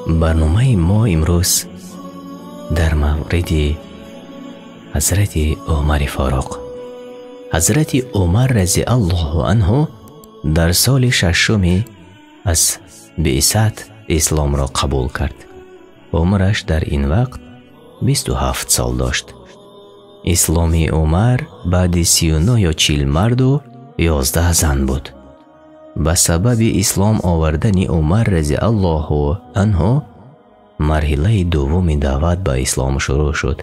Барномаи мо имрӯз дар мавриди ҳазрати Умари Форуқ. Ҳазрати Умар разияллоҳу анҳу дар соли шашуми аз биъсат исломро қабул кард. Умраш дар ин вақт 27 сол дошт. Исломи Умар баъди 39 ё 40 марду 11 зан буд. Ба сабаби ислом овардани Умар разияллоҳу анҳу марҳилаи дуввуми даъват ба ислом шурӯъ шуд,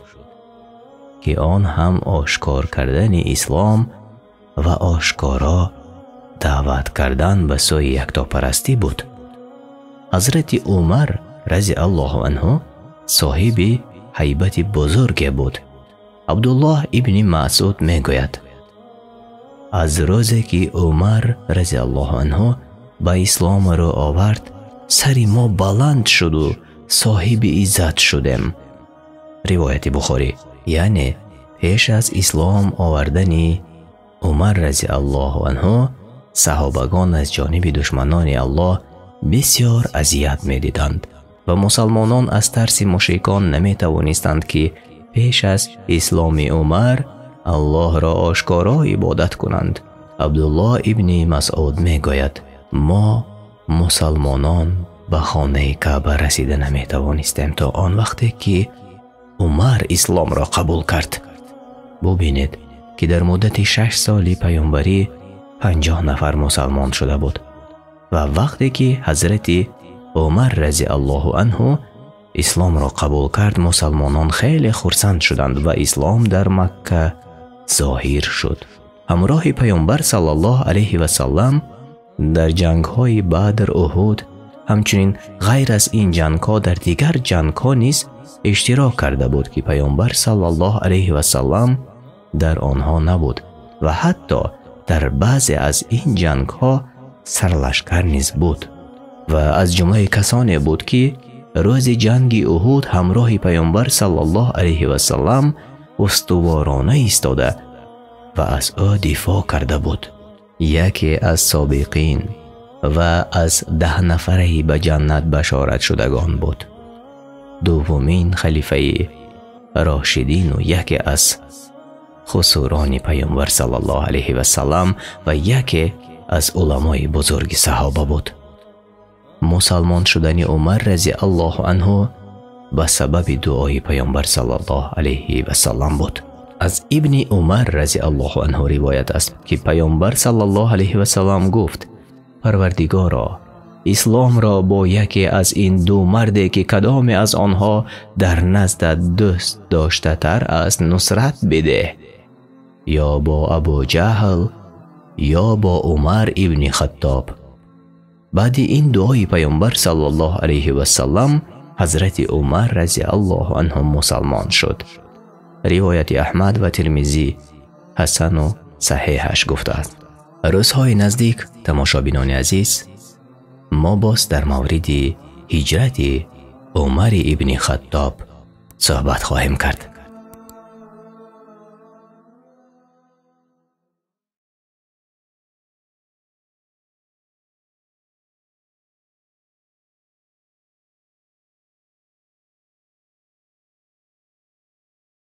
ки он ҳам ошкор кардани ислом ва ошкоро даъват кардан ба сӯи яктопарастӣ буд. Ҳазрати Умар разияллоҳу анҳу соҳиби ҳайбати бузурге буд. Абдуллоҳ ибни Масъуд мегӯяд: аз рӯзе ки Умар разияллоҳу анҳу ба ислом рӯ овард, сари мо баланд шуду соҳиби иззат шудем. Ривояти Бухорӣ. Яъне пеш аз ислом овардани Умар разияллоҳу анҳу саҳобагон аз ҷониби душманони Аллоҳ бисёр азият медиданд ва мусалмонон аз тарси мушрикон наметавонистанд, ки пеш аз исломи Умар Аллоҳро ошкоро ибодат кунанд. Абдуллоҳ ибни Масъуд мегӯяд: мо мусалмонон ба хонаи Каъба расида наметавонистем то он вақте ки Умар исломро қабул кард. Бубинед, ки дар муддати 6 соли паёмбарӣ 50 нафар мусалмон шуда буд ва вақте ки ҳазрати Умар разияллоҳу анҳу исломро қабул кард, мусалмонон хеле хурсанд шуданд ва ислом дар Макка зоҳир шуд. Ҳамроҳи паёмбар саллаллоҳу алайҳи васаллам дар ҷангҳои Бадр, Уҳуд, ҳамчунин ғайр аз ин ҷангҳо дар дигар ҷангҳо низ иштирок карда буд, ки паёмбар саллаллоҳу алайҳи васаллам дар онҳо набуд ва ҳатто дар баъзе аз ин ҷангҳо сарлашкар низ буд ва аз ҷумлаи касоне буд, ки рӯзи ҷанги Уҳуд ҳамроҳи паёмбар саллаллоҳу алайҳи васаллам устуворона истода ва аз ӯ дифоъ карда буд. Яке аз собиқин ва аз 10 нафараи ба ҷаннат башорат шудагон буд. Дуввумин халифаи рошидину яке аз хусурони паёмбар саллаллоҳу алайҳи васаллам ва яке аз уламои бузурги саҳоба буд. Мусалмон шудани Умар разияллоҳу анҳу ба сабаби дуои паёмбар саллаллоҳу алайҳи васаллам буд. Аз ибни Умар разияллоҳу анҳу ривоят аст, ки паёмбар саллаллоҳу алайҳи васаллам гуфт: Парвардигоро, исломро бо яке аз ин ду марде, ки кадоме аз онҳо дар наздат дӯст доштатар аст, нусрат бидеҳ, ё бо Абу Ҷаҳл ё бо Умар ибни Хаттоб. Баъди ин дуои паёмбар саллаллоҳу алайҳи васаллам ҳазрати Умар разияллоҳу анҳу мусалмон шуд. Ривояти Аҳмад ва Тирмизӣ ҳасану саҳеҳаш гуфтааст. Рӯзҳои наздик, тамошобинони азиз, мо боз дар мавриди ҳиҷрати Умари ибни Хаттоб суҳбат хоҳем кард.